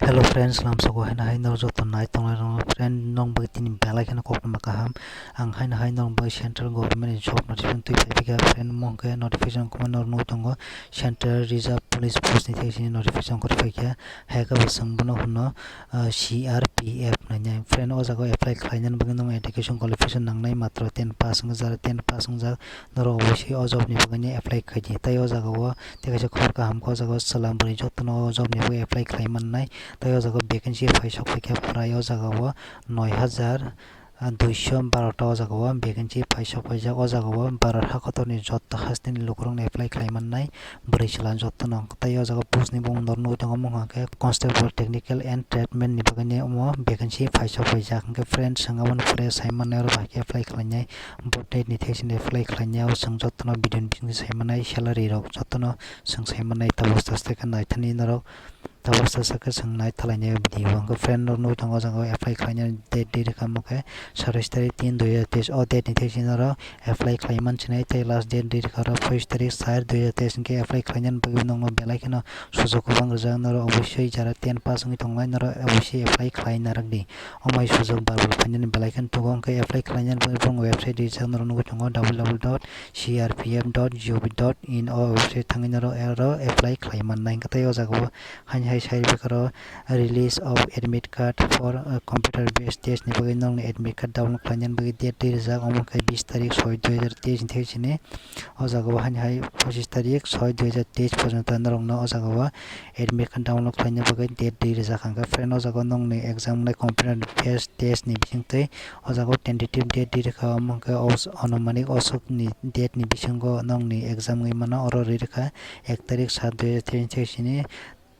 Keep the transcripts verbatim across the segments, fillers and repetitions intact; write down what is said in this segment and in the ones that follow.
Hello friends, lamsogo haino hai norok joto nai tongnai rok friend, nong bai tini belai kheno koktwma kaham. Ang haino hai norok bai central government ni job notification twi phai phikha friend, mung khe notification kuma norok nugwi tongo, Central Reserve Police Force ni thai sini notification kor phaikha. Hai khe bo chwng bono hwno, ah, C R P F nainai friend, o jaga o apply khlainani bagwi nong education qualification nangnai, matro ten pass wngkha, jara ten pass wngjak norok obosui o job ni bagwi apply khaidi. Tai o jaga o tei kaisa khobor kaham khe o jaga o chwla bwrwi jotono o job ni bagwi apply khlai mannai. Tai o jaga o vacancy phai sok phaikha prai o jaga o noi hajar duiso baro ta o jaga o vacancy phai sok phaijak. O jaga o Bharat hakotor ni joto haste ni lukurok no apply khlai mannai, bwrwi chwla jotono. Tai o jaga o post ni bumung norok nugwi tongo, mung khe Constable Technical and Tradesman ni bagwi omo vacancy phai sok phaijak. Hwnkhe friends, chwng aboni pore sai mannai oro bahai khe apply khlainai. Bo date ni thai sini apply khlainai, o chwng jotono video ni bisingtwi sai mannai, salary rok jotono chwng sai mannai. Tabuk sasta khe naithani norok, tabuk sasta khe chwng naithalainai o video. Hwnkhe friend rok nugwi tongo o jaga o apply khlainai date date rwkha, omo khe satais tarik tin dui hajar teis, o date ni thai sini oro apply khlai mansinai, tei last date date rwkha oro phois tarik char dui hajar teis, hwnkhe apply khlainani bagwi nokno belai kheno sujok kwbang rijak, norok obosui jara ten pass wngwi tongnai norok obosui apply khlai narwkdi. Omo hai sujok bar bar phainani belai kheno tongo, hwnkhe apply khlainani bagwi boni website rijak norok nugwi tongo, W W W dot C R P F dot gov dot in. O website thangwi norok aro apply khlai mannai. Hwnkhe tei o jaga o haini hai sai rwkha oro release of admit card for, uh, computer based test ni bagwi nokni admit card download khlainani bagwi date twi rijak, omo khe bis tarik soi dui hajar teis ni thai sini. O jaga o haini hai phochis tarik soi dui hajar teis porjonto norokno o jaga o admit card download khlaina bagwi date twi rijak. Hwnkhe friend, o jaga o nokni exam wngnai computer based test ni bisingtwi o jaga o tentative date twi rwkha, omo khe os-, onumanik oswk ni date ni bisingo nokni exam wngwi mano, oro rwi rwkha ek tarik sat dui hajar teis ni thai sini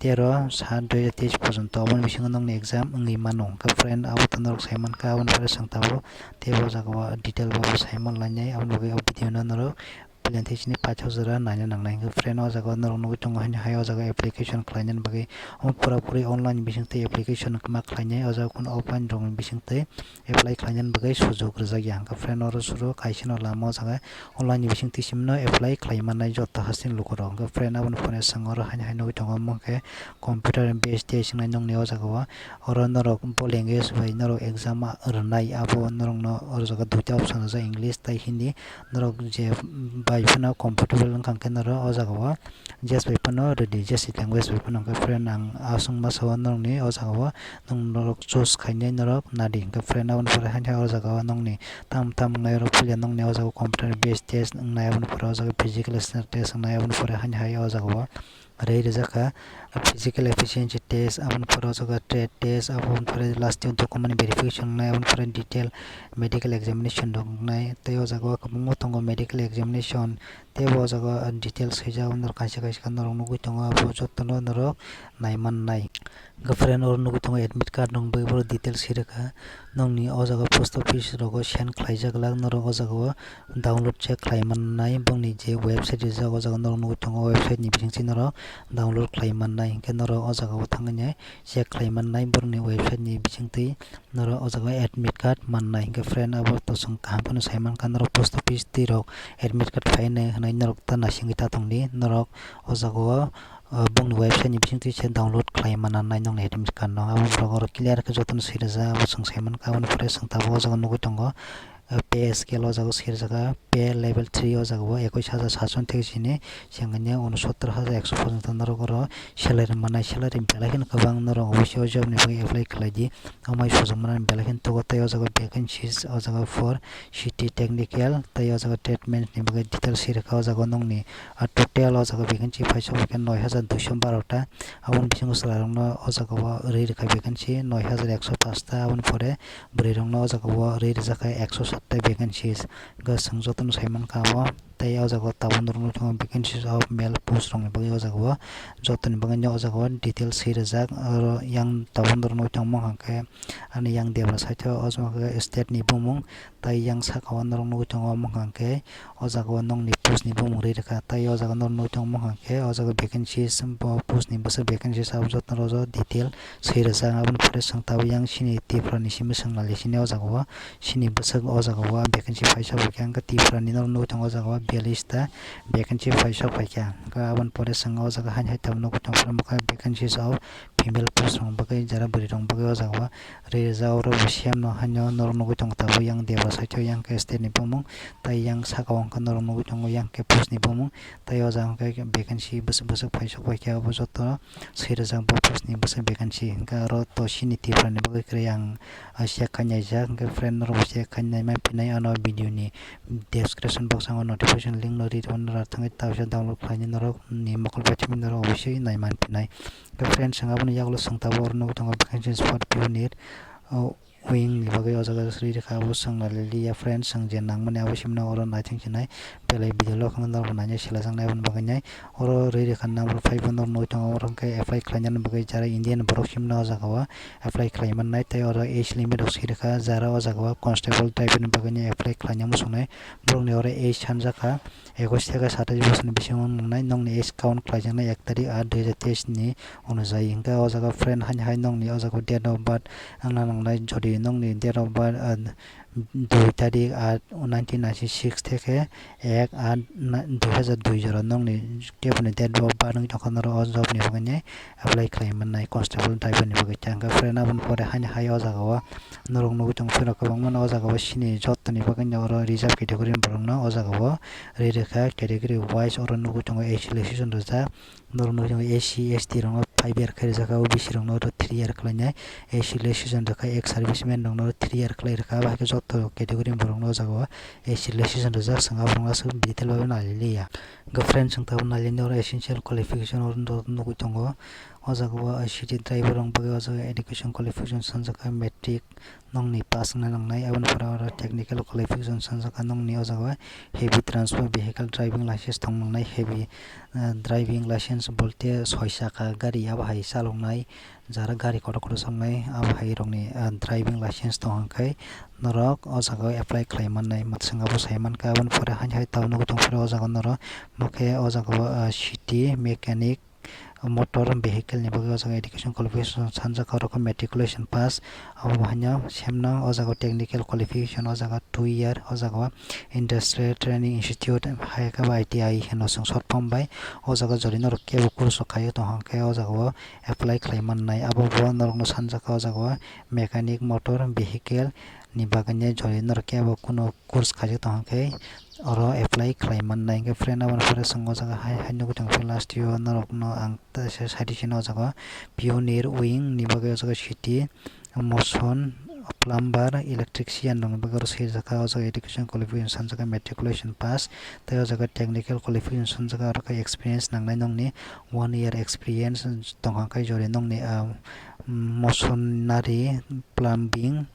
tero sat dui hajar teis porjonto, oboni bisingo nokni exam wngwi mano. Hwnkhe friend, abo to norok sai mankha, aboni pore chwng tabuk tei bo jaga o detail bai sai manlainai, aboni bagwi o video no norok puila thai sini paithak jora naina nangnai. Hwnkhe friend, o jaga o norok nugwi tongo haini hai o jaga application khlainani bagwi, omo pura puri online bisingtwi application ma khlainai, o jaga kunu offline rokni bisingtwi apply khlainani bagwi sujok rijak ya. Hwnkhe friend, oro suru kaisa no lama o jaga online ni bisingtwi simno apply khlai mannai joto hasteni lukurok. Hwnkhe friend, aboni phone o chwng oro haino hai nugwi tongo, omo khe computer based test wngnai nokni o jaga o. Oro norok bo language bai norok exam rwnai, abo norokno oro jaga duita option rijak, English tei Hindi. Norok je bai phano comfortable wngkha khe norok o jaga o just bai phano rwdi, just language bai phano. Hwnkhe friend, ang aswk masa o norokni o jaga o nwng norok choose khainai norok nadi. Hwnkhe friend, aboni pore haino o jaga o nokni tam tam wngnai oro puila nokni o jaga o computer based test wngnai, aboni pore o jaga physical test wngnai, aboni pore haino hai o jaga o rwi rijak kha physical efficiency test, aboni pore o jaga trade test, aboni pore last o document verification wngnai, aboni pore detail medical examination rok wngnai. Tei o jaga o kwbangma tongo medical examination, tei bo o jaga o details swijak, norok kaisa kaisa khe norok nugwi tongo, abo jotono norok nai mannai. Hwnkhe friend, oro nugwi tongo admit card rok bai borok details swi rwkha. Nokni o jaga post office rogo send khlaijak glak, norok o jaga o download check khlai mannai. Bongni je website rijak, o jaga norok nugwi tongo, website ni bisingtwi norok download khlai mannai. Hwnkhe norok o jaga o thangwi check khlai mannai, borokni website ni bisingtwi norok o jaga o admit card mannai. Hwnkhe friend, abo to chwng kaham phano sai mankha, norok post office twi rok admit card phainai hwnwi norok ta naisingwi ta tongdi. Norok o jaga o, o, bongni website ni bisingtwi se download khlai manna nai nokni admit card no. Abo borok oro clear khe jotono swi rijak, abo chwng sai mankha. Aboni pore chwng tabuk o jaga nugwi tongo, o, pay scale o jaga o swi rijak, pay level three o jaga o ekwis hajar satso thek sini sengkhe unsottor hajar ekso porjonto norok oro salary mannai. Salary belai kheno kwbang, norok obosui o job ni bagwi apply khlai di. Omo hai sujok mannani belai kheno tongo. Tei o jaga vacancies, o jaga for city technical, tei o jaga tradesman ni bagwi details swi rwkha. O jaga nokni, ah, total o jaga vacancy paisa hwnkhe noi hajar duiso baro ta. Aboni bisingo chwla rokno o jaga o rwi rwkha vacancy noi hajar ekso paanch ta. Aboni pore bwrwi rokno o jaga o rwi rijak kha ekso sat ta vacancies. Hwnkhe chwng jotono sai mankha abo. Tei o jaga o tabuk norok nukjakgo vacancies of male post rokni bagwi o jaga o jotoni bagwi no o jaga o details swi rijak. Oro yang tabuk norok nukjakgo wngkha khe ani yang debra side o, o jaga khe state ni bumung, tei yang saka o norok nugwi tongo wngkha khe o jaga o nokni post ni bumung rwi rwkha. Tei o jaga norok nugwi tongo wngkha khe o jaga vacancies, bo post ni bwswk vacancies abo jotono o jaga detail swi rijak. Aboni pore chwng tabuk yang chini Tripura ni simi swng nai sini o jaga o. Chini bwswk o jaga o vacancy paisa paikha, hwnkhe Tripura ni norok nugwi tongo o jaga o biyalish ta vacancy paisa paikha. Hwnkhe aboni pore chwng o jaga haino hai tabuk nugwi tongo, omo khe vacancies of female post rok bagwi, jara bwrwi rok bagwi o jaga o rijak. Oro bo same no haino norok nugwi tongo tabuk yang debra side o yang khe state ni bumung, tai yang saka o hwnkhe norok nugwi tongo yang khe post ni bumung, tai o jaga hwnkhe vacancy bwswk bwswk phaisok paikha abo joto swi rijak bo post ni bwswk vacancy. Hwnkhe aro to chini Tripura ni bagwi kwrwi ang, ah, check khainai jak, hwnkhe friend norok bo check khainai ma pinai ano video ni description box o ang notification link no ri tongmani, norok thangwi tabisa download khlainai norok ni mokol bai thangwi norok obviously nai man pinai. Hwnkhe friends, ang aboni yagulo swng tabuk oro nugwi tongo vacancies for pioneer, oh, wing ni bagwi o jaga sri rikha, abo swng nai liya friends, swng je nangmani abo simi no oro naithok sinai belai video lok norok naina selajaknai aboni bagwi nai. Oro ri rikha number five o norok nugwi tongo, oro hwnkhe apply khlainani bagwi jara Indian borok simi no o jaga o apply khlai mannai, tei oro age limit rok swi rikha, jara o jaga o constable driver ni bagwi ni apply khlaina muchungnai, borokni oro age sanjakha ekush theke satais bochorni bisingo wngnai, nokni age count khlaijaknai ek tarik aat dui hajar teis ni onujai. Hwnkhe o jaga friend haini hai nokni o jaga date of birth wngna nangnai, jodi nokni date of birth, ah, dui tarik aat nineteen ninety six theke ek aat na-, dui hajar dui jora nokni keboni date of birth wngwi tongkha, norok o job ni bagwi ni apply khlai mannai constable driver ni bagwi. Hwnkhe friend aboni pore haini hai o jaga o norok nugwi tongo, phirok kwbangma no o jaga o chini joto ni bagwi no oro reserve category ni borok no o jaga o ri rikha, category wise oro nugwi tongo age relaxation rijak, norok nugwi tongo S C, S T rok no five year khe rijak, O B C rok no oro three year khlainai, age relaxation rikha, ex serviceman rok no oro three year khlai rikha, abo hai khe joto category ni borok no o jaga o age relaxation rijak, chwng aborok no aswk detail bai nai liya. Hwnkhe friends, chwng tabuk nai liya oro essential qualification oro nugwi tongo. O jaga o city driver rok bagwi o jaga education qualification sanjak kha, matric nokni pass wngna nangnai, aboni pore oro technical qualification sanjak kha nokni o jaga o heavy transport vehicle driving license tong nangnai, heavy, ah, driving license bolte soi chakka gari abo hai chaloknai, jara gari kotor kotor chaloknai abo hai rokni, ah, driving license tong hwnkhe norok o jaga o apply khlai mannai, mwswk abo sai mankha. Aboni pore haini hai tabuk nugwi tongphuru o jaga o norok, omo khe o jaga o, ah, city mechanic, motor vehicle ni bagwi o jaga education qualification sanjak kha, oro khe matriculation pass, abo bo haino same no o jaga technical qualification o jaga two year, o jaga o industrial training institute hai khe bo I T I hino chwng short form bai. O jaga jodi norok kebo course rok khaio tong hwnkhe o jaga o apply khlai mannai, abo bo norok no sanjak kha o jaga o mechanic motor vehicle ni bagwi jodi norok kebo kuno course khaijak tong hwnkhe oro apply khlai mannai. Hwnkhe friend, aboni pore chwng o jaga hai, hai nugwi tongkha last year norokno ang teisa suggestion o jaga pioneer wing ni bagwi o jaga city moson plumber electrician rokni bagwi oro swijak kha. O jaga education qualification sanjak kha matriculation pass, tei o jaga technical qualification sanjak kha, aro khe experience nangnai nokni one year experience tong hwnkhe jodi nokni, ah, masonry, plumbing,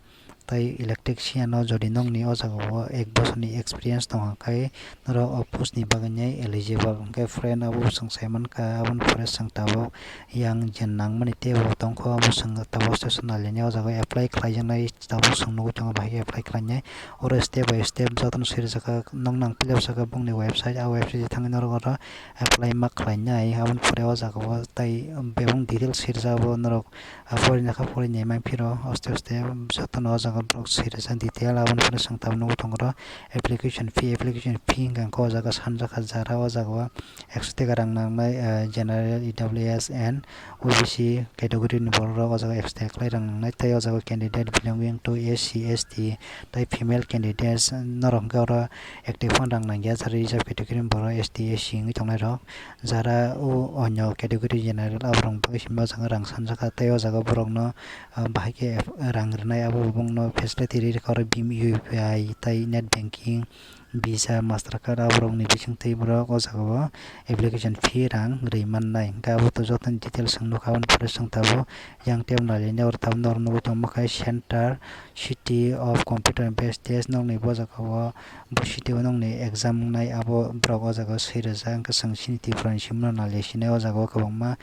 tei electrician o jodi nokni o jaga o ek bosorni experience tong hwnkhe norok o post ni bagwi nai eligible. Hwnkhe friend, abo chwng sai mankha, aboni pore chwng tabuk yang je nangmani teibo tongkho, abo chwng tabuk station nai lainai o jaga o apply khlaijaknai, tabuk chwng nugwi tongo bahai khe apply khlainai. Oro step by step jotono swirijak kha, nokno ang pilap saka bongni website, a website thangwi norok oro apply ma khlainai. Aboni pore o jaga o tei bebak details swirijak, abo norok ah, porina kha, porinai maiphiro aste aste jotono o jaga borok swirijak detail. Aboni pore chwng tabuk nugwi tongo oro application fee, application fee hwnkha khe o jaga sanjak kha jara o jaga o ekso taka rang nangnai, ah, general, E W S and O B C category ni borok rok o jaga ekso taka khlai rang nangnai, tei o jaga candidate belonging to S C, S T tei female candidates norok hwnkhe oro ek taka phano rang nangya, jara reserve category ni borok S T, S C wngwi tongnai rok. Jara o onyo category general aborok bagwi simi o jaga rang sanjak kha, tei o jaga borokno, ah, bahai khe rang rwnai, abo bo bongno facility ri rwkha, oro bhim U P I tei net banking, Visa, Mastercard aborokni bisingtwi borok o jaga o application fee rang rwi mannai. Hwnkhe abo to jotoni details chwng nukha, aboni pore chwng tabuk yang tei nai lainai, oro tabuk norok nugwi tongma khe center City of Computer and Best Test, nokni bo jaga o, bo city o nokni exam wngnai, abo borok o jaga o swi rwjak. Hwnkhe chwng chini Tripura ni simi no nai lai sinai, o jaga o kwbangma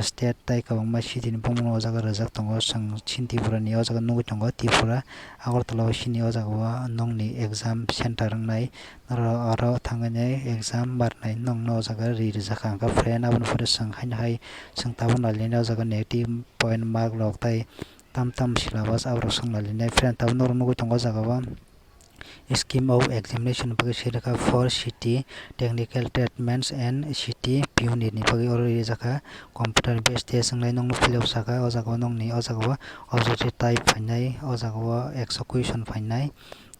state tei kwbangma city ni bumung o jaga rwjak tongo. Chwng chini Tripura ni o jaga nugwi tongo, Tripura Agartala o chini o jaga o nokni exam center wngnai, oro, oro thangwi nai exam barnai nokno o jaga ri rwjak kha. Hwnkhe friend, aboni pore chwng haino hai chwng tabuk nai lai nai o jaga negative point mark rok tei tam tam syllabus aborok swng nai lai nai. Friend, tabuk norok nugwi tongo o jaga o scheme of examination ni bagwi swi rwkha for city technical tradesmen and city pioneer ni bagwi oro rijak kha computer based test wngnai nokno fill up sakha o jaga o nokni o jaga o objective type phainai o jaga o ekso question phainai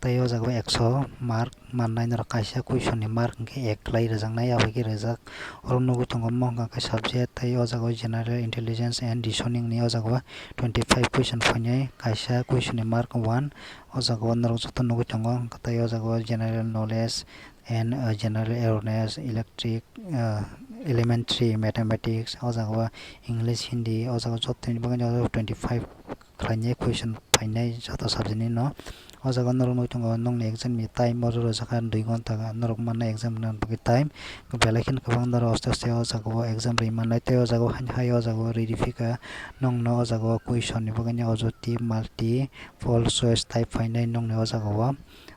tei o jaga o ekso mark mannai norok kaisa question ni mark hwnkhe ek kwlai rwjaknai abo khe rwjak oro nugwi tongo omo hwnkha khe subject tei o jaga o general intelligence and reasoning ni o jaga o twenty five question phainai kaisa question ni mark one. O jaga o norok joto nugwi tongo, tei o jaga o general knowledge and, uh, general awareness, electric, uh, elementary mathematics, o jaga o English, Hindi, o jaga o joto ni bagwi o jaga o twenty five khlainai question phainai joto subject ni no. O jaga o norok nugwi tongo, nokni exam ni time o rwjak kha dui ghonta, norok mannai exam rwna bagwi time. Belai kheno kwbang norok aste aste o jaga o exam rwi mannai, tei o jaga o haino hai o jaga o rwi rw phi kha nokno o jaga o question ni bagwi ni objective multi pol choice type phainai nokni o jaga o.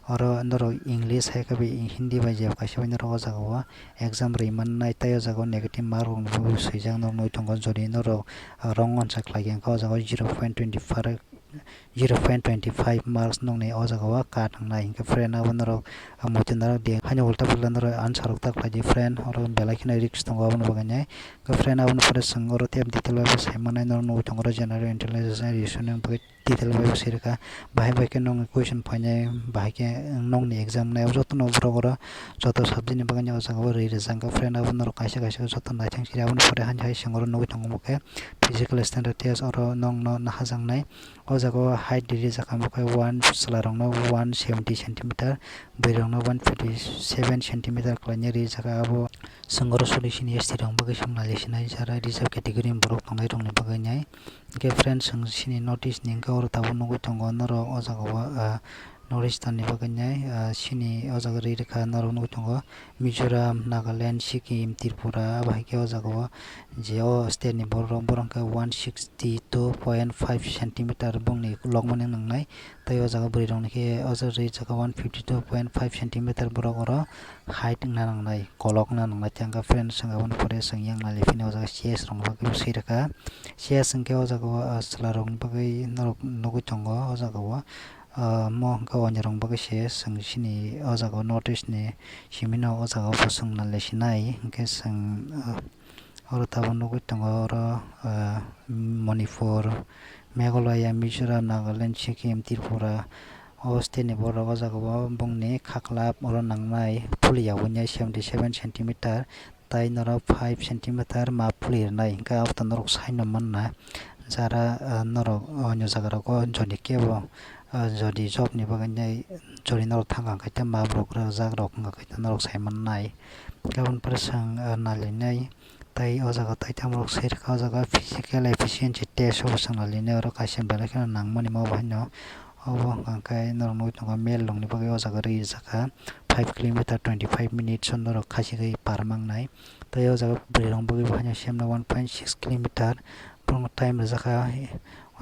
Oro norok English hai khe bai Hindi bai jeba kaisa bai norok o jaga o exam rwi mannai tei o jaga o negative mark rok bo swijak norok nugwi tongo jodi norok wrong answer khlai khe wngkha o jaga o zero point twenty five, zero point twenty five marks nokni o jaga o cut wngnai hwnkhe friend abo norok muitu narwk di haino ulta pulta norok answer rok ta khlai di friend oro belai kheno risk tongo aboni bagwi nai. Hwnkhe friend aboni pore chwng oro tei detail bai bo sai mannai norok nugwi tongo oro general intelligence and reasoning bagwi. Detail bai bo sirikha, bahai bai khe nokni question phainai, bahai khe nokni exam nai, jotono borok oro joto subject ni bagwi o jaga o rwi rwjak, friend abo norok kaisa kaisa joto naithang siri, aboni pore hani hai sengoro nugwi tongo khe physical standard test, oro nokno nahajaknai. O jaga o height rijak kha, omo khe one chwla rokno one seventy centimeter, bwrwi rokno one fifty seven centimeter kwlainai rijak kha, abo sengoro solution S T rok bagwi song nai sinai, jara reserve category ni borok tongnai rokni bagwi nai. Hwnkhe friends, chwng chini North East ni hwnkhe oro tabuk nugwi tongo norok o jaga o, ah, North Eastern ni bagwi nai, ah, chini o jaga rwi rwkha norok nugwi tongo Mizoram, Nagaland, Sikkim, Tripura, abo hai khe o jaga o je o state ni borok rok borok hwnkhe one sixty two point five centimeter bongni lokmani nangnai. Tei o jaga bwrwi rokni khe o jaga rwi rwkha one fifty two point five centimeter borok oro height wngna nangnai, kolok wngna nangnai. Tei hwnkhe friends, chwng aboni pore chwng yang nai phino o jaga chest rokni bagwi swi rwkha. Chest hwnkhe o jaga o, ah, chwla rokni bagwi norok nugwi tongo o jaga o. Ah, omo hwnkhe onyo rokni bagwi se chwng chini o jaga o North East ni simi no o jaga o bo chwng nai sinai hwnkhe chwng, ah, oro tabuk nugwi tongo oro, ah, Manipur, Meghalaya, Mizoram, Nagaland, Sikkim, Tripura. O state ni borok o jaga o bongni khaklap oro nangnai phulia wngya seventy seven centimeter. Tai norok five centimeter ma phuli rwnai, hwnkhe abo to norok saino manna. Jara, ah, norok, ah, onyo jaga rogo jodi kebo, ah, jodi job ni bagwi nai jodi norok thang kha khe ma borok rwjak rok wngkha khe norok sai mannai. Hwnkhe aboni pore chwng, ah, nai lainai. Tai o jaga tai tamo rok sai rwkha, o jaga physical efficiency test o bo chwng nai lainai, oro kaisa belai kheno nangmani ma bo haino. Obo hwnkha khe norok nugwi tongo male rokni bagwi o jaga rwi rwjak kha five kilometer twenty five minutes o norok khachigwi par mangnai. Tei o jaga bwrwi rokni bagwi bo haino semno one point six kilometer borokno time rwjak kha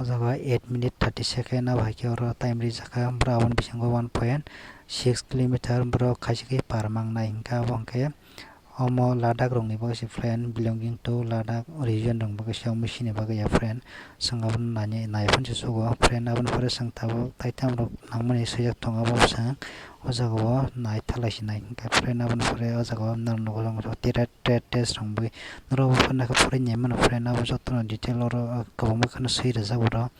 o jaga eight minute thirty second, abo hai khe oro time rijak kha borok aboni bisingo one point six kilometer borok khachigwi par mangnai hwnkhe abo hwnkhe. Omo Ladakh rokni bagwi se friend, belonging to Ladakh region rokni bagwi se omo chini bagwi ya friend. Chwng abono nai, nai phano se sugo friend, aboni pore chwng tabuk tai tamo rok nangmani swijak tongo, abo chwng o jaga o nai thalai se nai hwnkhe friend, aboni pore o jaga o norok nugo chwng tere tere test rok bagwi norok bo phano khe phuri nai mano friend, abo jotono detail oro kwbangma kheno swi rwjak oro.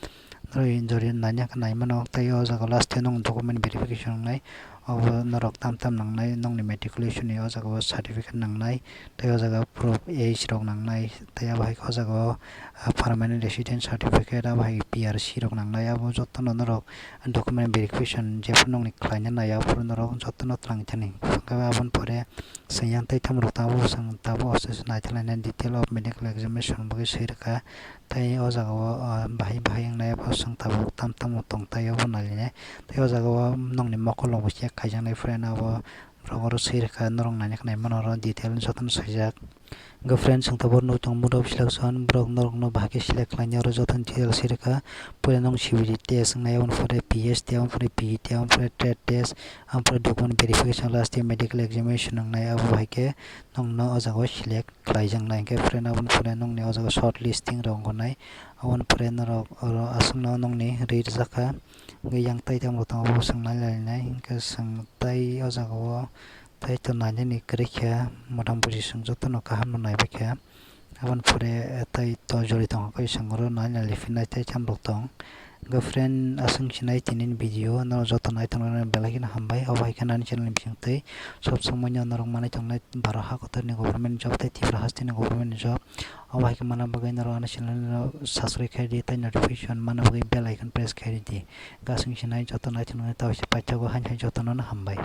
Norok injori nanya khe nai mano, tei o jaga last o nwng document verification wngnai, obo norok tam tam nangnai, nokni matriculation ni o jaga o certificate nangnai, tei o jaga proof age rok nangnai, tei abo hai khe o jaga o, ah, permanent resident certificate, abo hai P R C rok nangnai, abo jotono norok document verification jephru nokni khlaina nai, aphuru norok jotono twlang thani. Hwnkhe aboni pore chwng yang tei tamo rok tabuk chwng tabuk o se nai thanglainai detail of medical examination bagwi swi rwkha. Tei o jaga o, ah, bahai bahai wngnai abo chwng tabuk tam tamo tong tai obo nai lainai. Tei o jaga o nokni mokol rok bo check khaijaknai friend, abo borok oro swi rwkha, norok naina khe nai mano oro detail jotono swijak. Hwnkhe friends, ang tabuk nuk tongo Mode of Selection, borok norokno bahai khe select khlainai, oro joto ni details rwkha. Puila nwng C B T test wngnai, aboni pore P S T, aboni pore P E T, aboni pore trade test, aboni pore document verification, last year medical examination wngnai, abo bahai khe nwngno o jaga o select khlaijaknai. Hwnkhe friend, aboni pore nwngni o jaga short listing rok wngnai, aboni pore norok oro aswkno nwngni ri rwjakha. Hwnkhe yang tai tamo tongo, abo swng nai lainai, hwnkhe swng tai o jaga o tai to nainani kwrwi kha, motamoti chwng jotono kaham no naibai kha. Aboni pore, eh, tai to jori tongo khe chwng oro nai nai liphinai tai chamrok tong. Hwnkhe friend, aswk sinai tini ni video, norok joto nai tongnai belai kheno hambai. Obo hai khe ani channel ni bising twi sob somoi no norok manai tongnai baro ha kotor ni government job tai Tripura haste ni government job. Obo hai khe manna bagwi norok ani channel no subscribe khai di tai notification manna bagwi bell icon press khai di. Hwnkhe aswk sinai joto nai tongnai tawise paithago, haini hai jotono no hambai.